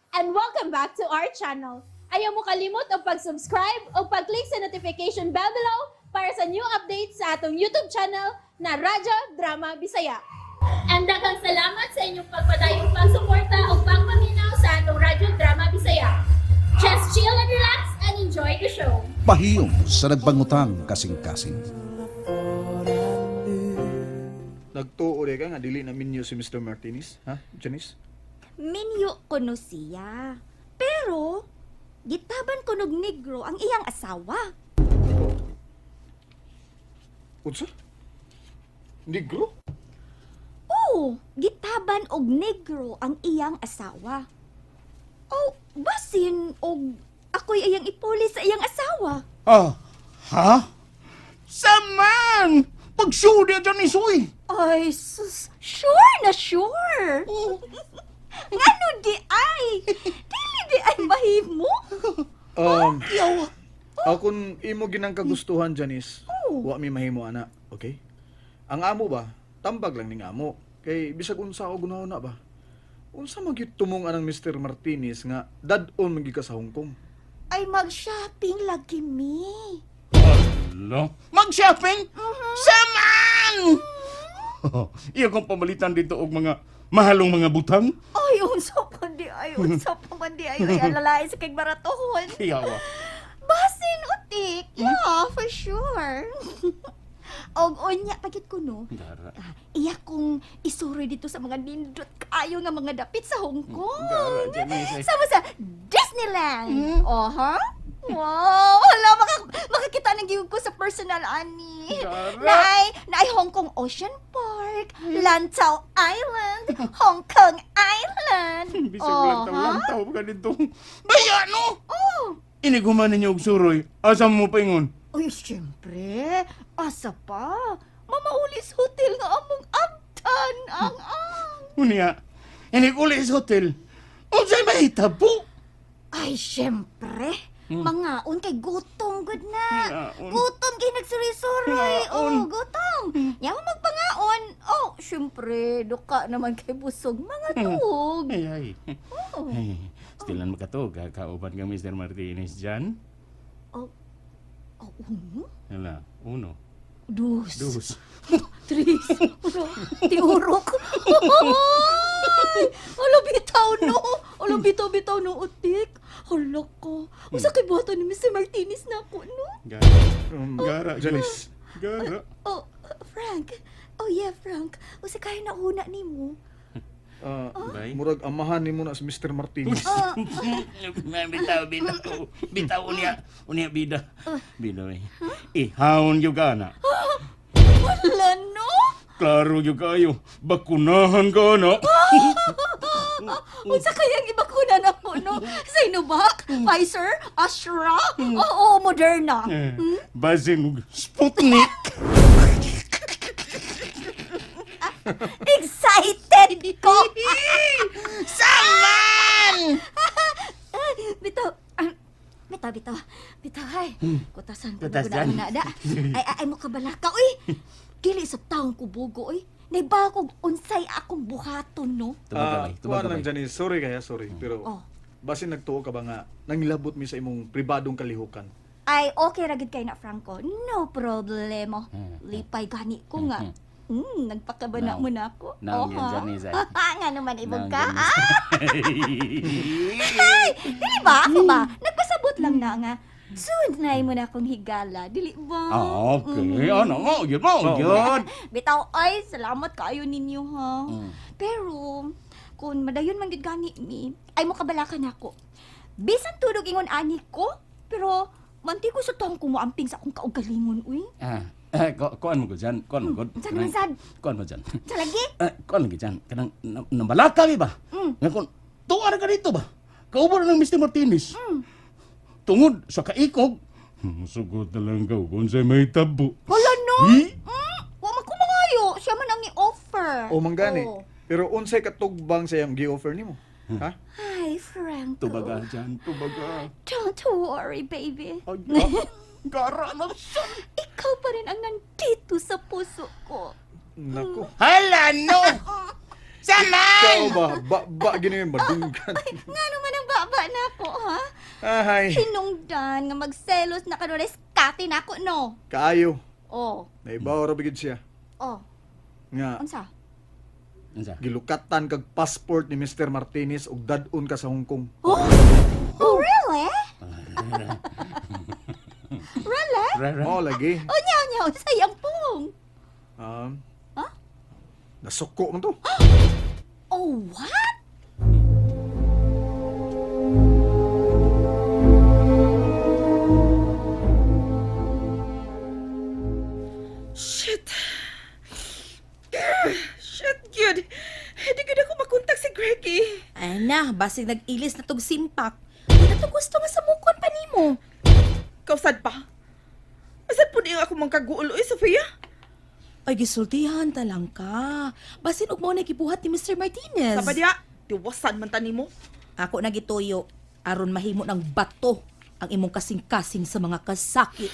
And welcome back to our channel. Ayaw mo kalimot og pag-subscribe o pag-click sa notification bell below para sa new updates sa atong YouTube channel na Radyo Drama Bisaya. And daghang salamat sa inyong pagpadayong pagsuporta o pagpaminaw sa atong Radyo Drama Bisaya. Just chill and relax and enjoy the show. Pahiyom sa nagbangutang kasing-kasing. Nagtuo ka nga dili na minyo si Mr. Martinez, ha? Janice? Minyo kuno siya. Pero, gitaban kunog negro ang iyang asawa. Unsa? Negro? Oo, gitaban og negro ang iyang asawa. Oh, basin og ako'y iyang ipuli sa iyang asawa. Ah, ha? Saman! Pagsudi dyan ni Soy! Ay, sus, sure na sure. Ngano di ay? Dili di ay mahimo? Akon imo ginang kagustuhan, Janice. Oh. Wa mi mahimo ana, okay? Ang amo ba? Tambag lang ning amo. Kay bisag unsa ako gunaw na ba? Unsa man gyud tumong anang Mr. Martinez nga dad-on man gyud ka sa Hong Kong? Ay, mag-shopping lagi mi. Alo? Mag-shopping? Saman! Iya kong pamalitan dito og mga mahalong mga butang. Ay, unsa pa di ay, unsa pa man di ay, ay, alalain sa kay baratohon. Iyawa. Basin utik. Yeah, for sure. Og unya pagit ko no. Gara. Ah, iya kong isuroy dito sa mga nindot kaayo nga mga dapit sa Hong Kong. Gara, Janice, eh. Sama sa Disneyland. Oha. Wow, hala makakita ng giyud ko sa personal ani. Gara. Naay Hong Kong Ocean Park, Lantau Island, Hong Kong Island. Bisag lang Oha. lantaw ka dito. Baya no! Oh. Iniguman ninyo og suroy. Asa mo paingon? Uy, siyempre. Asa pa? Mamaulis Hotel nga among abtan ang. Unya, inig uli sa hotel. Unsay mahitabo? Ay, siyempre. Mangaon kay gutom gud na. Mangaon. Gutom kay nagsuroy-suroy. Mangaon. Oh, gutom. Yaw magpangaon. Oh, siyempre, duka naman kay busog mga tuog. Ay, ay. Oh. Ay, stilan makatog, ha? Kauban kang Mr. Martinez dyan. Oh, oh, uno? Hala, uno, Dos. dos. Tres. Uno. Tiurok. Ay! Hala, bitaw no. Hala, bitaw, bitaw no, utik. Hala ko. Usa kay buhaton ni Mr. Martinez na ako, no? Gara. Gara, Janice. Gara. Oh, Frank. Oh, yeah, Frank. Usa kay nauna nimo. Ah, Bay. murag amahan nimo na si Mr. Martinez. Bitaw, bitaw. Bitaw, unya. Unya, bida. Bida, eh. Ihawon yung ka na. Wala, no? Klaro yung kayo. Bakunahan ka na. Unsa kayang ibakuna na ako, no? Sinovac, Pfizer, Astra, oo, Moderna. Eh, basin og Sputnik. Excited ko! Saman! Bitaw, ah, bitaw, bitaw, bitaw, ay. Kutasan ko na Kutas dyan. na da. Ay, ay, ay mo kabalaka, uy. Dili sa taong kubugo, uy. Naibakog unsay akong buhaton, no? Ah, kuan lang Janice, sorry kaya sorry, pero Oh. basin nagtuo ka ba nga nangilabot mi sa imong pribadong kalihukan? Ay, okay ra gid kay na, Franco. No problemo. Lipay gani ko nga. Nagpakabana Now. mo na ako. Now, Oha. yan, Janice, ay. Nga naman, ibog Now, ka. Janice. Ah, ay, dili ba? Ako ba? Nagpasabot lang na nga. Sunay mo na akong higala. Dili ba? Ah, okay. Ano mo? Yun mo. Yun. Bitaw, ay, salamat kayo ninyo, ha? Pero, kung madayon man gid gani mi, ay mo kabalakan ako. Bisan tulog ingon ani ko, pero manti ko sa taong kumuamping sa akong kaugalingon, uy. Ah, eh, kuan mo ko dyan. Kuan mo ko. Unsa naman, sad? Kuan mo dyan. Sa lagi? Eh, kuan lagi dyan. Kanang nabalaka mi ba? Nga kun, tuwa na ka dito ba? Kauban na ng Mr. Martinez. Tungod sa kaikog. Sugod na lang ka kung sa'y may tabo. Wala no. Eh? Wa man ko mangayo, siya man ang ni-offer. O manggani. Oh. Pero unsay katugbang sa iyang gi-offer nimo? Ha? Ay, Franco. Tubaga dyan, tubaga. Don't worry, baby. Ay, ah, gara na siya. Ikaw pa rin ang nandito sa puso ko. Nako. Hala no! Saman! Ikaw ba? Ba, gini yung madunggan. Nga naman ang baba na ako, ha? Ahay. Hinungdan nga magselos na kanores kati na ako, no? Kaayo. Oh, Naibaw ra bigid siya. oh, Nga unsa? Unsa? gilukatan kag passport ni Mr. Martinez ug dad-on ka sa Hong Kong. Oh, oh really? Really? Ra, ra. Mao lagi. Oh, nya, nya, unsa yang pong? Um, Nasuko man to. Oh, what? Shit! Shit, gyud! Hindi gyud ako makontak si Greggy. Ay na, basig nag-ilis na tog simpak. Di na to gusto nga samukon pa nimo. Kausad pa. Masad po niyo ako mangkaguol, oy, Sofia. Ay, gisultihan ta lang ka. Basin og mao na gibuhat ni Mr. Martinez. Sama diha, tiwasan man ta nimo. Ako na gituyo aron mahimo ng bato ang imong kasing-kasing sa mga kasakit.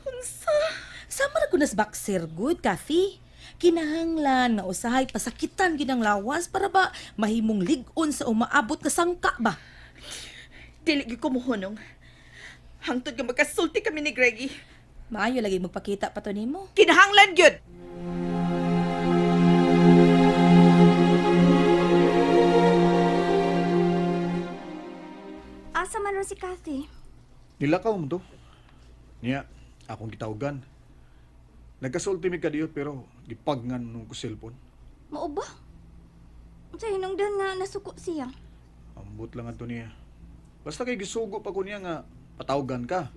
Unsa? Sama ra kunas boxer good, Kathy. Kinahanglan nga usahay pasakitan gid ang lawas para ba mahimong lig-on sa umaabot nga sangka ba. Dili gyud ko mohunong. Hangtod nga magkasulti kami ni Greggy. Maayo lagi magpakita pa to nimo. Kinahanglan gyud. Asa man ron si Kathy? Nilakaw mo to. Niya, akong gitawgan. Nagkasulti mi kadiyo pero gipagnan nung ko cellphone. Mao ba? Unsa hinungdan nga nasuko siya? Ambot lang adto niya. Basta kay gisugo pa ko niya nga patawgan ka.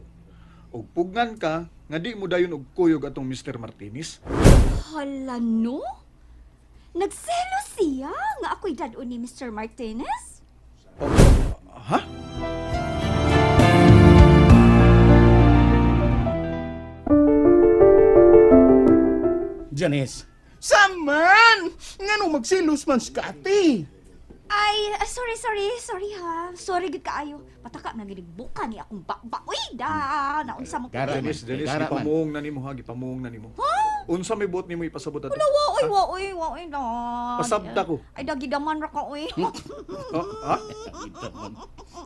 Og pugnan ka nga di mo dayon og kuyog atong Mr. Martinez. Hala, no? Nagselo siya nga ako'y dad-on ni Mr. Martinez? Oh, ha? Janice. Saman! Ngano magsilos man si Kati? Ay, sorry, sorry, sorry ha. Sorry gud kaayo. Pataka na gid buka ni akong bakba. Uy, da, naunsa mo ko. Gara. Janice, Janice, Gara man. gipamuong na nimo ha, gipamuong na nimo. Unsa may buot nimo ipasabot ato? Wala, wa, oy, wa, oy, wa, oy, da. Pasabta ko. Ay, dagidaman ra ka, oy. Oh, ha?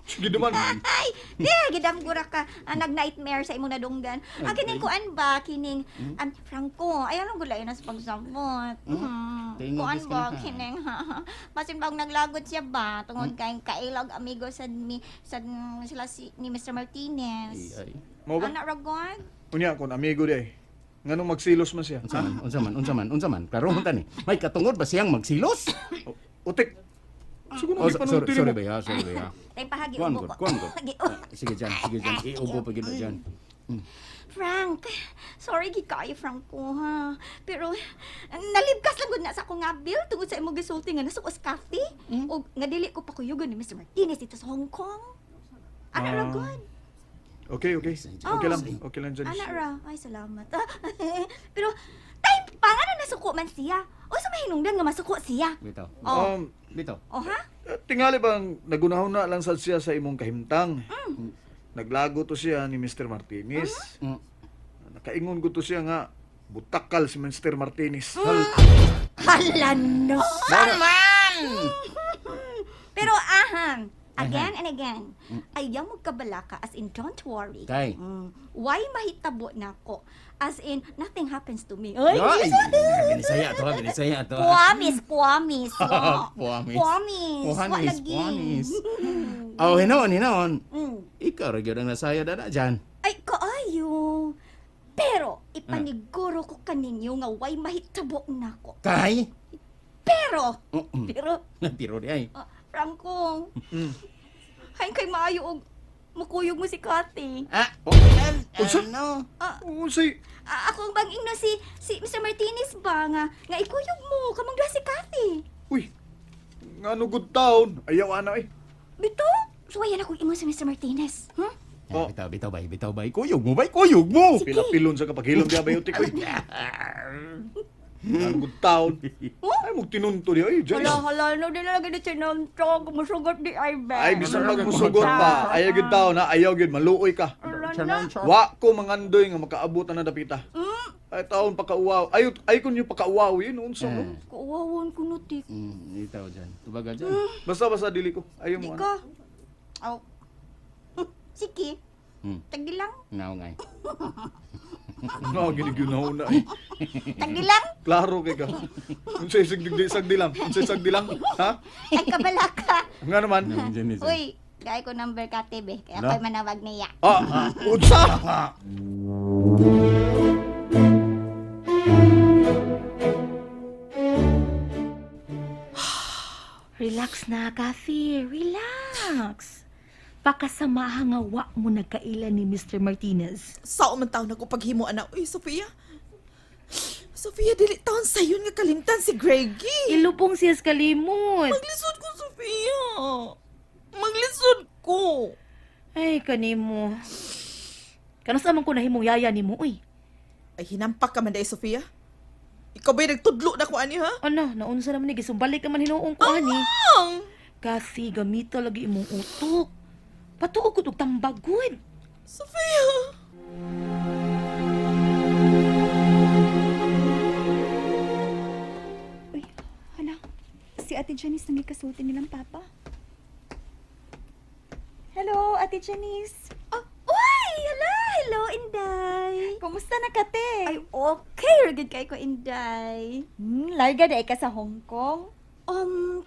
Sige naman. Ay, di, gidam gura ka. Nag-nightmare sa imong nadunggan. Ang kining kuan ba, kining, Franco, ay, anong gulay na sa pagsabot? Tingog Kuan is ba, ka na, ha? kining, Masin bang naglagot siya ba, tungod kay kailog amigo sad mi, sad sila si, ni Mr. Martinez. Ay, ay. Mao ba? Anak ragon? Unya kon amigo di ay. Nganong magsilos man siya? Unsa man, unsa man, unsa man, unsa man. Klaro man tani. May katungod ba siyang magsilos? Oh, Utik. Siguro Oh, oh, sorry, gipanulti sorry nimo. ba ya, sorry ba ya. Tay pahagi Kuan ubo gud, ko. kuan gud. Gi- Ah, sige dyan, sige dyan. Iubo pa gid na dyan. Frank, sorry gid kaayo Franco ha. Pero nalibkas lang gud na sa akong nga bill tungod sa imong gisulti nga nasuko sa Kathy. Og nga dili ko pakuyugon ni Mr. Martinez dito sa Hong Kong. Ana ra Ah. gud. Okay, okay. Okay lang. Okay lang, Janice. Ana ra. Ay salamat. Pero time pa nga na nasuko man siya. O sa mahinungdan nga masuko siya. Bitaw. Oh. Bitaw. Oh ha? Tingali bang nagunahon na lang sad siya sa imong kahimtang. Naglago to siya ni Mr. Martinez. Nakaingon ko to siya nga butakal si Mr. Martinez. Hala no. Saman! Pero ahang, again and again, ayaw mo kabalaka as in don't worry. Kay. Why mahitabo na ko? As in, nothing happens to me. Ay, Ay, binisaya to, ha, binisaya to. ha. Puamis, puamis. Oh. Puamis. Puamis. Wa Puamis, lagi. puamis. Oh, hinoon, hinoon. Ikaw ra gyud ang nasaya dana dyan. Ay, kaayo. Pero, ipaniguro ko kaninyo nga way mahitabo na ko. Kay? Pero, Mm. pero, Pero di ay. Franco, hain kay maayo og mukuyog mo si Kati. Ah, Unsa? ano? Unsay Ako ang bang ingno si Mr. Martinez ba nga ikuyog mo kamong duha si Kathy. Uy. Ngano good town? Ayaw ana eh. Bito, suwayan ako ingon si Mr. Martinez. Oh. Bitaw, bitaw bay, bitaw bay. Kuyog mo bay, kuyog mo. Pila-pilon sa kapag-hilom diya ba utik oy. Ngano good town? Ay mugtinunto di ay, Janice. Hala, hala, no, di lang gani sinamtog, musugot di ay be. Ay bisan pag musugot pa, ayaw gyud taon na, ayaw gyud maluoy ka. Hala na. Wa ko mangandoy nga makaabot na dapita. Ay taon pakauwaw. Ay ay kun yung pakauwaw yun unsa no. Kuwawon ko no, tik. Itaw dyan. Tubaga dyan. Basta basta dili ko. Ayaw Di mo ano. ka. Aw. Sige. Tagi lang. Naong ay. No, ginigyunaw na eh. Tagi lang. Klaro kay ka. Unsa isag sagdi lang. Unsa sagdi lang, ha? Ay kabalaka. Nga naman. Naong dyan eh. Uy, gay ko number ka, tebe. Kaya Ala. ako'y manawag niya. Ah, unsa? Relax na, Kathy. Relax. Pakasamaha nga wa mo nagkaila ni Mr. Martinez. Sao man taon ako paghimo ana. Uy, Sofia. Sofia, dili taon sayon nga kalimtan si Greggy. Ilupong siya sa kalimot. Maglisod ko, Sofia. Maglisod ko. Ay, kanimo. Kanus amang ko nahimong yaya nimo, uy. Ay, hinampak ka man dahil, Sofia. Ikaw ba'y nagtudlo na ko ani, ha? Ano, naunsa naman ni gisumbalik naman hinuong ko ani. Ang! Kathy, gamita lagi imong utok. Patuog ko og tambag gud. Sofia! Uy, hala. Si Ate Janice nang gikasulti nilang papa. Hello, Ate Janice. Oh, uy! Hala! Hello, Inday! Kumusta na ka, te? Ay, okay. Ragid kay ko, Inday. Larga di ka sa Hong Kong?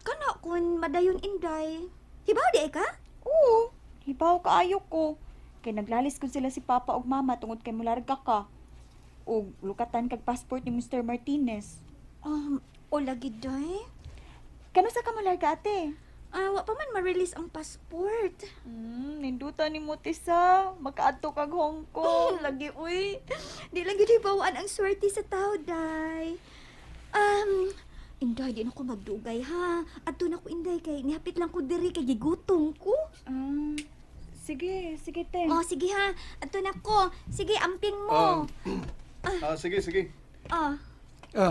Kana kun madayon, Inday. Hibaw di ka? Oo, hibaw kaayo ko. Kay naglalis kun sila si Papa ug Mama tungod kay mularga ka. Ug lukatan kag passport ni Mr. Martinez. O lagi, Day. Kano sa ka mularga ate? Ah, wa pa man ma-release ang passport. Ninduta ni mo tisa. Makaadto kag Hong Kong. Lagi, uy. Di lang gid bawaan ang swerte sa tao, day. Inday, di na ko magdugay, ha? Adto na ko, Inday, kay nihapit lang ko diri kay gigutom ko. Sige, sige te. Oh, sige ha. Adto na ko. Sige, amping mo. Ah, sige, sige. Oh.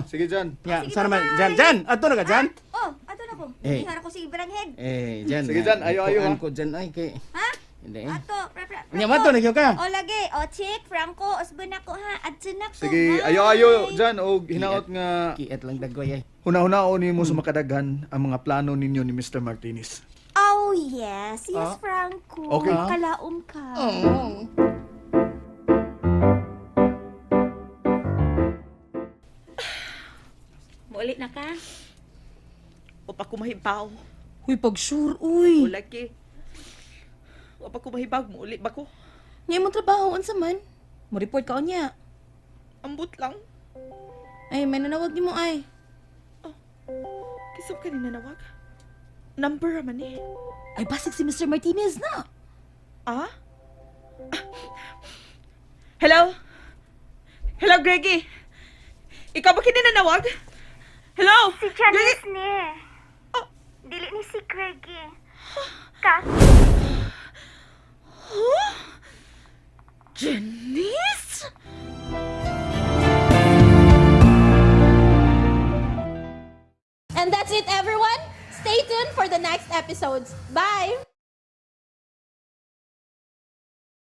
Sige dyan. Ya, Sige, sana man. bye-bye. Dyan, dyan! Ato na ka, dyan! Oh, adto na ko. Eh. Ihara ko si Ibranghead. Eh, dyan. Sige, dyan. Ayo, ayo, Kuan ha? ko dyan ay kay... Ha? Hindi eh. Ato, pra, pra, Nya, mato na gyud ka. Oh, lagi. Oh, chick, Franco, usbon ako ha. Adto na ko. Sige, Bye. ayo ayo dyan og hinaot nga Kiat lang dagoy ay. huna-hunaon nimo sa makadaghan ang mga plano ninyo ni Mr. Martinez. Oh, yes. Yes, Franco. Okay. Kalaom ka. Muuli na ka? Wa pa ko mahibaw. Uy, pag sure, uy. O lagi. Wa pa ko mahibaw. Muuli ba ko? Nya imong trabaho unsa man? Mo report ka unya. Ambot lang. Ay, may nanawag nimo ay. Kisap ka ni nanawag. Number man eh. Ay, basig si Mr. Martinez na. Ah? Ah. Hello? Hello, Greggy? Ikaw ba kininanawag? Hello? Si Janice ni. Oh. Dili ni si Craigie. Ka? Janice? And that's it, everyone. Stay tuned for the next episodes. Bye!